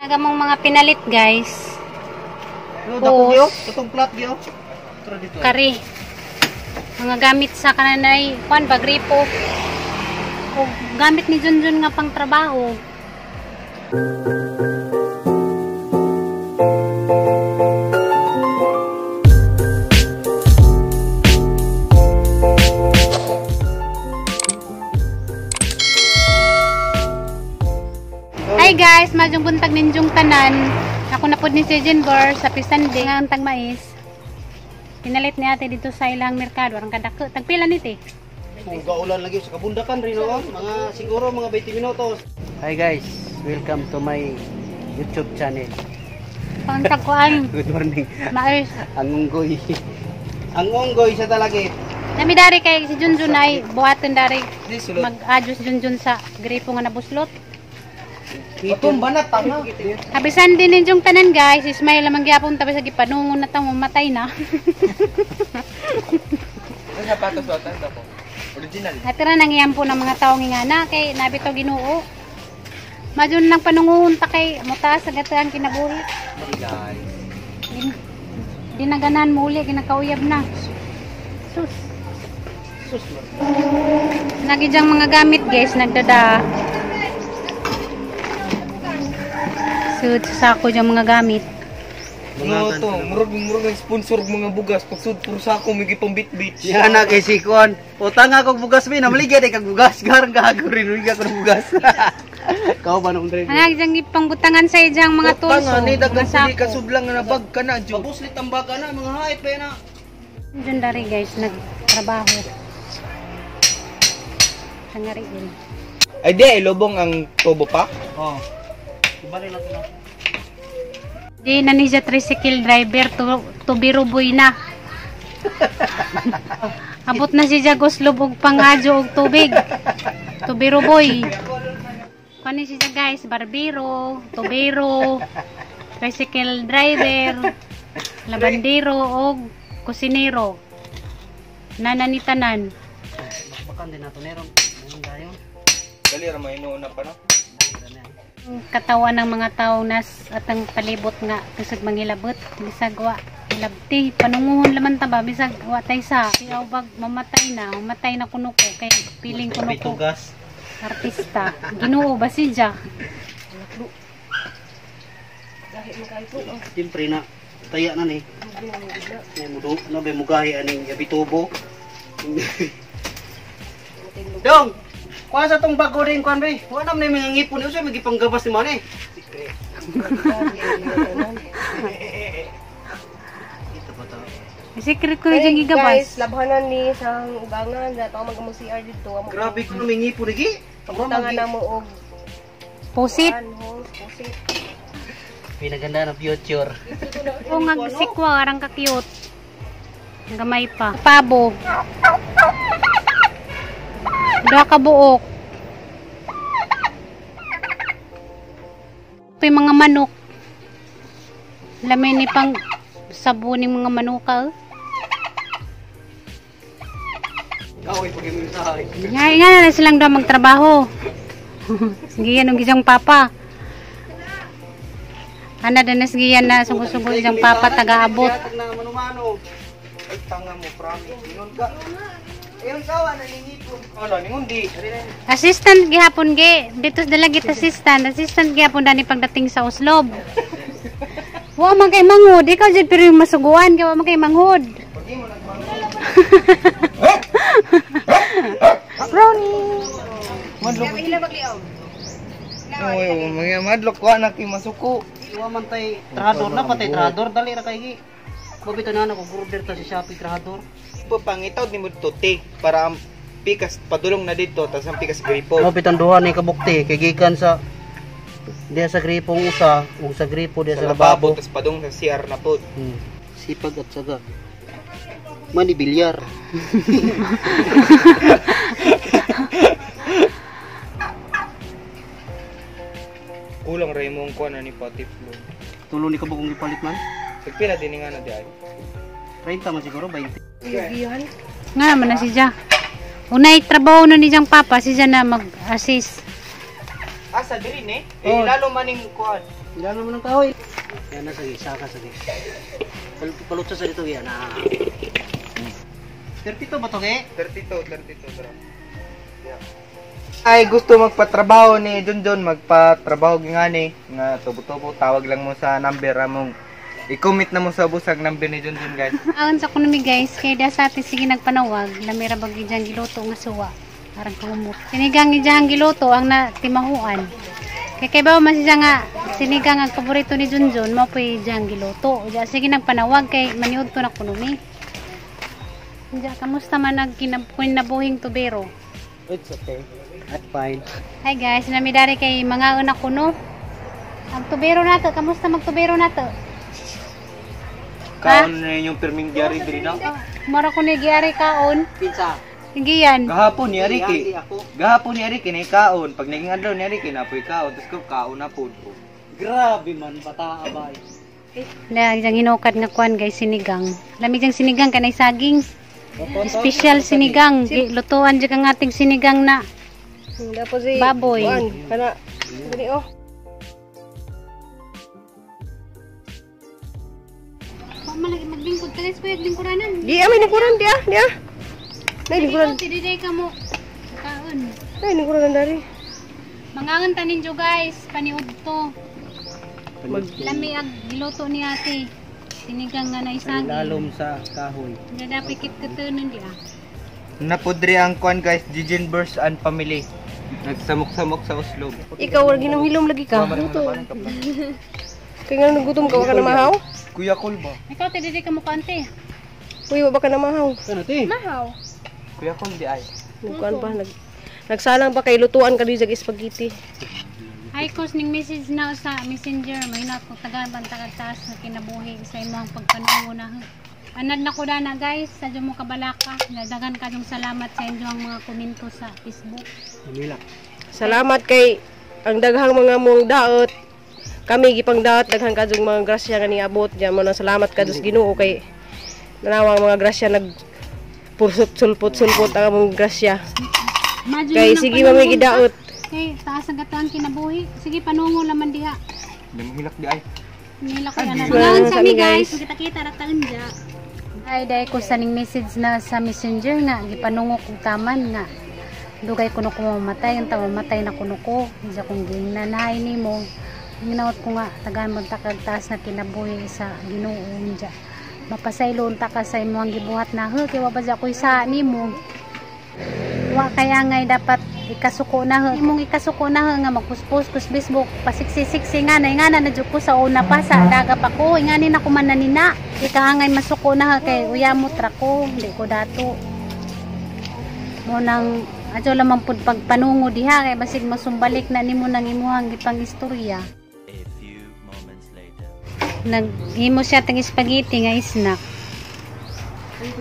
Nagamong mga pinalit, guys. Dako katong plat gyud. Kari. Mga gamit sa kananay, kuan ba gripo. O gamit ni Junjun nga pang trabaho. Hi guys, maayong buntag ninyong tanan. Ako na pod ni si Jenver sa Pisande nga ang tagmais. Pinalit ni ate dito sa ilang merkado, arang kadako. Tagpila ni te? Kung gaulan lagi sa kabundakan rin no, mga siguro mga 20 minutos. Hi guys, welcome to my YouTube channel. Pangtagkuan. Good morning. Mais. Ang unggoy. Ang unggoy sa talagit. Nami dari kay si Junjun ay buhaton dari mag-adjust Junjun sa gripo nga nabuslot. Patumba na tanga. Habisan din ninyong tanan guys, Ismail lamang gyapon tabi sa gipanungon na tamo matay na. Ang sapatos ba tanto ko? Original. Atira nang iyampo ng mga tawo nga na kay nabito Ginoo. Madun lang panunguhon ta kay mutaas sa gataang kinabuhi. Guys. Dinaganan mo uli ginakauyab na. Sus. Sus. Nagidyang mga gamit guys, nagdada. Sud sa sako diyang mga gamit. No to, murag ang sponsor mga bugas pagsud puro sako may gipang bitbit. Yan na kay si Kuan. Utang ako bugas mi, namaligya day kag bugas. Garang gago rin uliga ko ng bugas. Kao ba nung driver? Ang diyang ipangbutangan sa iyang mga tools. Tanga ni oh, dagan mga pili sako. kasudlang nga nabag ka na jud. Mabuslit ang baga na mga hait pa na. Diyan dari guys, nagtrabaho. Tangariin. Ay di ay lobong ang tubo pa. Oh. Ibalik natin na. Di na ni siya tricycle driver, tubiruboy na. Abot na si Jagos lubog pangadyo og tubig. Tubiruboy. Kani siya guys, barbero, tubero, tricycle driver, labandero og kusinero. Nananitanan. Bakbakan din nato meron. Meron tayo. Dali ra may inuuna pa no. Katawan ng mga tao nas at ang palibot nga bisag mangilabot bisag wa hilabti panunguhon laman ta ba bisag wa tay sa siyaw bag mamatay na mamatay na kuno ko kay piling kuno ko Pitugas. artista Ginoo ba siya. Siyempre na taya na ni. May mudo, no bay mugahi aning yabitubo. Dong. Kuha sa tong bago rin kuan be. Wa na man mga ngipon usa may gipanggabas ni man eh. Ito ba to? Secret ko yung gigabas. Guys, labhanan ni sang ugangan dato ang mag CR dito. Amo Grabe ko may ngipon lagi. Pagbutangan na mo og Pusit. kuan, hose, pusit. Pinaganda ng future. O nga sikwa arang ka cute. Gamay pa. Pabo. Duha ka buok. Ito yung mga manok. Lamay ni pang sabon yung mga manuka. Gaway pag yung mensahe. Nga, nga na silang daw magtrabaho. Giyan ang gisang papa. Ana danas giyan na sunggo-sunggo isang papa taga-abot. Na mano-mano. Ay tanga mo promise. Ingon ka. Ayun kawa naningipon. Ala ningon di. Assistant gihapon ge. Dito sa dalagit assistant. Assistant gihapon dani pagdating sa Oslob. Wa man kay manghod. Ikaw jud pero yung masuguan kay wa man kay manghod. Madlok. Oy, mga madlok wa na kay masuko. Iwa man tay trahador na patay trahador dali ra kay gi. Babito na ako order ta sa Shopee trahador. Pangitaw ni mo dito te para ang pikas padulong na dito tas ang pikas gripo. Mo pitong duha ni kabukti kay gikan sa diya sa gripong usa ug sa gripo diya Sa sa lababo lababo. tas padung sa CR na pod. Sipag at saga. Mani bilyar. Kulang ra imong kuan ani pati flow. Tulo ni kabukong gipalit man. Tagpila din nga na di ay. 30 man siguro 20. Yugihan. Nga naman na siya. Unay trabaho na ni Jang papa siya na mag-assist. Asa diri ni? Eh lalo maning kuan. Ilan naman ang kahoy. Yan na sige, saka sige. Palutsa sa dito yan. Ah. 32 ba to ke? 32, 32 bro. Yeah. Ay gusto magpatrabaho ni Junjun, magpatrabaho ngani nga tubo-tubo, tawag lang mo sa number among i-commit na mo sa busag number ni Junjun guys. Aon sa kuno mi guys, kay da sa atin sige nagpanawag, lamira bag ijang giluto nga suwa. Arang kumot. Sinigang ijang giluto ang na timahuan. Kay ba man siya nga sinigang ang paborito ni Junjun, mao po'y ijang giluto. Ja sige nagpanawag kay maniud ko na kuno mi. Ja, kamusta man ang kinabuhing tubero? It's okay. At fine. Hi guys, namidari kay mga una kuno. Ang tubero nato, kamusta magtubero nato? Kaon na yung pirming diary diri na. Mara ko ni giari kaon. Pinsa. Hindi yan. Gahapon ni Ariki. Hindi ako. Gahapon ni Ariki na kaon, pag naging adlaw ni Ariki na po'y kaon, tapos ko kaon na pod. Grabe man bata abay. Na diyang hinukad nga kuan guys sinigang. Lamig diyang sinigang kanay saging. Special sinigang. Lutuan dyan ang ating sinigang na Dapat si baboy. Kuan, kana. Dili oh. Wa man lagi maglingkod ka guys, kuya lingkuranan. Di ah, may lingkuran di ah, di ah. Nay lingkuran. Di ka mo. Kaon. Nay lingkuran dari. Mangangan tanin jo guys, paniud to. Lami ag giluto ni ate. Sinigang nga na isaging. Lalom sa kahoy. Diyan dapat kit-kitunan di ah. Napudri ang kuan guys, Jijin Burst and Family. Nagsamok-samok sa uslob. Ikaw wala ginom-hilom lagi ka. Kay nga nagutom ka, wa ka na mahaw? Kuya Kul ba? Ikaw te dili ka mo kaante. Uy, wa ba ka na mahaw? Ano ti? Mahaw. Kuya Kul di ay. Nagkuan pa nagsalang pa kay lutuan ka di jag spaghetti. Hi, cause ning message na sa messenger, may na ko tagaan taas na kinabuhi sa imong pagpanungo na. Anad na ko na guys, sa mo kabalaka. Nadagan kayong salamat sa inyong mga komento sa Facebook. Manila. Salamat kay ang daghang mga mong daot. Kami gipang daot daghang kadtong mga grasya nga niabot diyan mo nang salamat ka sa Ginoo kay nanawang mga grasya nag pursot sulpot sulpot ang among grasya. Imagine Kay mo nang sige panungo mami gidaot. ka. Kay taas ang katuang kinabuhi. Sige panungo laman diha. Di mo hilak di ay. Nila ko yan. Ay, Mangangan sa mi kami, guys. guys. Kita-kita ra taon dya. Ay dahil ko sa ning message na sa messenger nga gipanungo kong taman nga dugay kuno ko mamatay ang mamatay na kuno ko hindi akong ginanahay nimo ginaot ko nga tagaan mo takag taas na kinabuhi sa Ginoo dya mapasaylo unta ka sa imong gibuhat na he kay wa ba dya koy sa nimo wa kaya ngay dapat ikasuko na he imong ikasuko na he nga magpuspos kus Facebook pasiksi-siksi nga na nga na jud ko sa una pa sa daga pa ko ingani na ko man na nina ikaangay masuko na he kay uyamot ra ko di ko dato mo nang adyo lamang pud pagpanungo diha kay basig masumbalik na nimo nang imuhang gipang istorya. A few moments later. Naghimo siya tang spaghetti nga snack.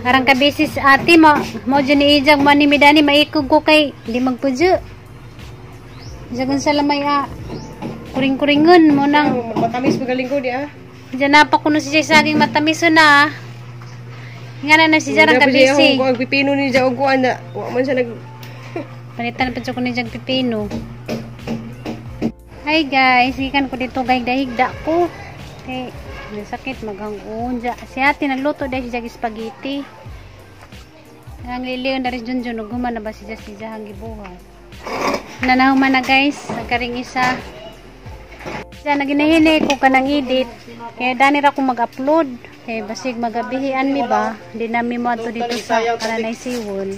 Arang ka bisis ate mo, mo dyan ni Ijang mo ni Midani maikog ko kay di magpudyo. Jagan sa lamay a kuring-kuringon mo nang Matamis magaling ko di ah. diyan na pa kuno si saging matamis na. Nga na na si Jarang ka busy. Ang pipino ni Jaog kuan na wa man siya nag Palitan pa ko ni Jang pipino. Hi guys, gikan ko dito gay dahigda ko. Kay nasakit maghang-unja. Si ate nagluto dahil si Jag spaghetti. Ang liliyon na rin Junjun ug human na ba si Jas si Jahang gibuhat. Nanahuman na guys, nagkaring isa. Diyan naginahini ko kanang edit. Kaya dani ra ko mag-upload. Kay basig magabihian mi ba, di nami mo adto dito sa Kalanay Siwol.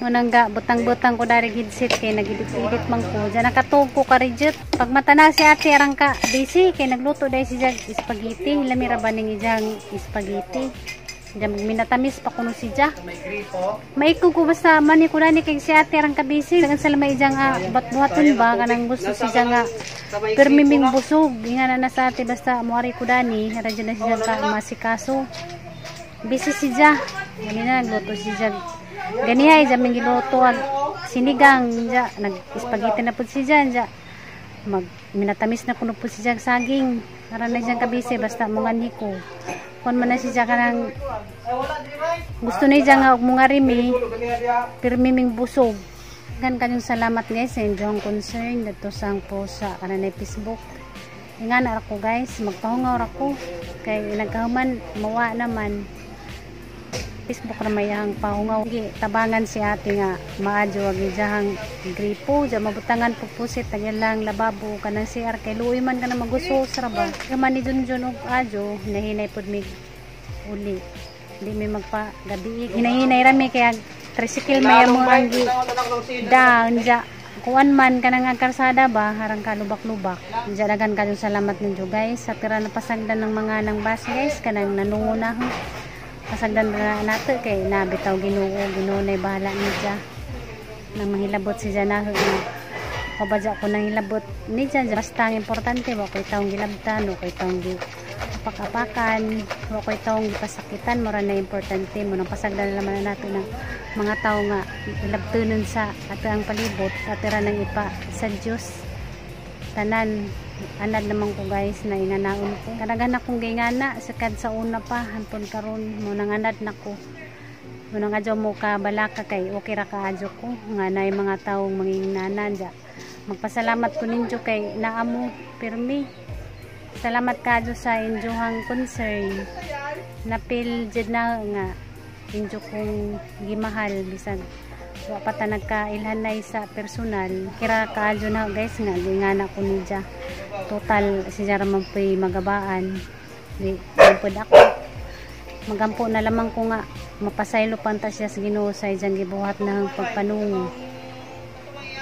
Munang ga butang-butang ko dari headset kay nagidit-idit man ko. Diyan nakatug ko ka reject. Pag mata na si ate arang ka busy kay nagluto dahil si Jag spaghetti. Lami ra ba ning ijang spaghetti. Diyan minatamis pa kuno si Ja. Maikog ko basta mani ko nani kay si ate arang ka busy. Dagan sa lamay ijang batbuhaton ba kanang gusto si Ja nga permiming busog. Inga na na sa ate basta muari ko dani. Ara dyan na si Ja ka masikaso. Busy si Ja. Gani na nagluto si Ja. Ganihay ja ming giluto ag sinigang ja nag-spaghetti na pud si Ja ja. Mag minatamis na kuno pud si Ja saging. Ara na siyang kabisi basta munganhi ko. Kon man na si Ja kanang gusto ni Ja nga og mungari mi pirmi ming busog. Gan kanyong salamat guys sa inyong concern dito sa po sa kanang Facebook. Ingana ra ko guys, magpahungaw ra ko kay nagkahuman mawa naman. Facebook ra may ang pahungaw. Gi tabangan si ate nga maadyo ag ijahang gripo, ja mabutangan pupusit ang ilang lababo kanang CR kay luoy man kana magusos ra ba. Kaman ni Junjun og adyo hinahinay pud mig uli. Di mi magpa gabi. Hinahinay ra mi kay tricycle may mo ang gi down ja kuan man kanang ang karsada ba harang kalubak-lubak. Diya dagan kayong salamat ninyo guys sa tira na pasagdan ng mga nang bus guys kanang nanunguna ho. Pasagdan na nato kay nabitaw Ginoo, Ginoo nay bahala niya. Nang mahilabot si Jana ho na pabadya ko nang hilabot ni Jan. Basta ang importante wa ko'y taong gilabtan, wa ko'y taong apak-apakan, wa ko'y taong gipasakitan, mura na importante mo nang pasagdan naman na nato ng mga tao nga ilabtunon sa ato ang palibot at tira ng ipa sa Diyos. Tanan anad naman ko guys na inganaon ko. Kadaghan akong gingana sakad sa una pa hantod karon mo nang anad nako. Mo nang adyo mo ka balaka kay okay ra ka adyo ko nga naay mga taong mangingnanan ja. Magpasalamat ko ninyo kay naamo pirmi. Salamat kaadyo sa inyohang concern. Napil jud na nga inyo kong gimahal bisan wa pa ta nagkailhanay sa personal. Kira kaadyo na guys nga gingana ko niya. Total siya ra man puy magabaan. Di pud ako. Magampo na lamang ko nga mapasaylo panta siya sa Ginoo sa iyang gibuhat na pagpanungo.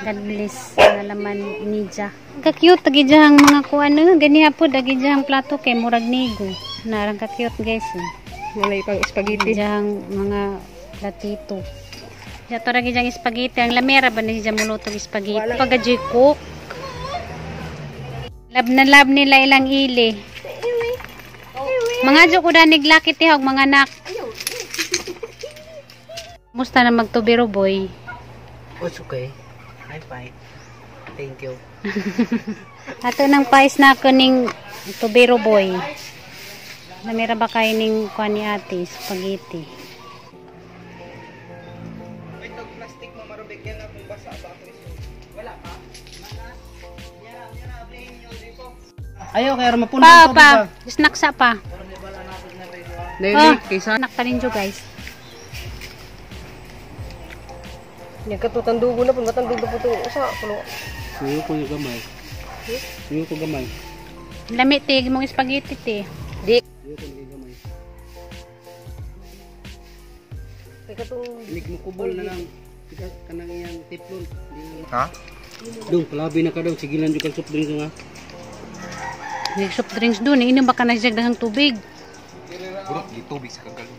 God bless na laman niya. Ka-cute agi diyang mga kuan ganiha pod agi diyang plato kay murag nigo. Narang ka-cute guys. Eh. Wala pang spaghetti. Diyang mga platito. Diya to ra diyang spaghetti. Ang lamera ba ni siya mulutog spaghetti? Pag-adyoy cook. Lab na lab nila ilang ili. Mga adyo ko danig laki tihog mga anak. Musta na magtubiro boy? It's okay. I'm fine. Thank you. Ato nang pais na ako ning tubero boy. Namira ba kayo ning kuan ni ate, spaghetti? Wait, og plastic mo marubik yan akong basa ba ako iso. Wala pa. Ayaw kaya mapuno Pa, ang tubig pa, ba? snack sa pa. Dili kaysa Anak ta ninyo guys. Nya katutandugo na pun matandugo po to usa kuno. Ngayon ko yung gamay. Ngayon ko gamay. Lami ti mong spaghetti ti. Di Ngayon ko yung gamay. kay katong Inig mo kubol na lang. Tika kanang iyang teflon. Di na lang. Ha? Dong, palabi na ka dong. Sige lang yung soft drinks nga. May soft drinks doon, inom ba ka na siya daghang tubig? Puro di tubig sa kagalon.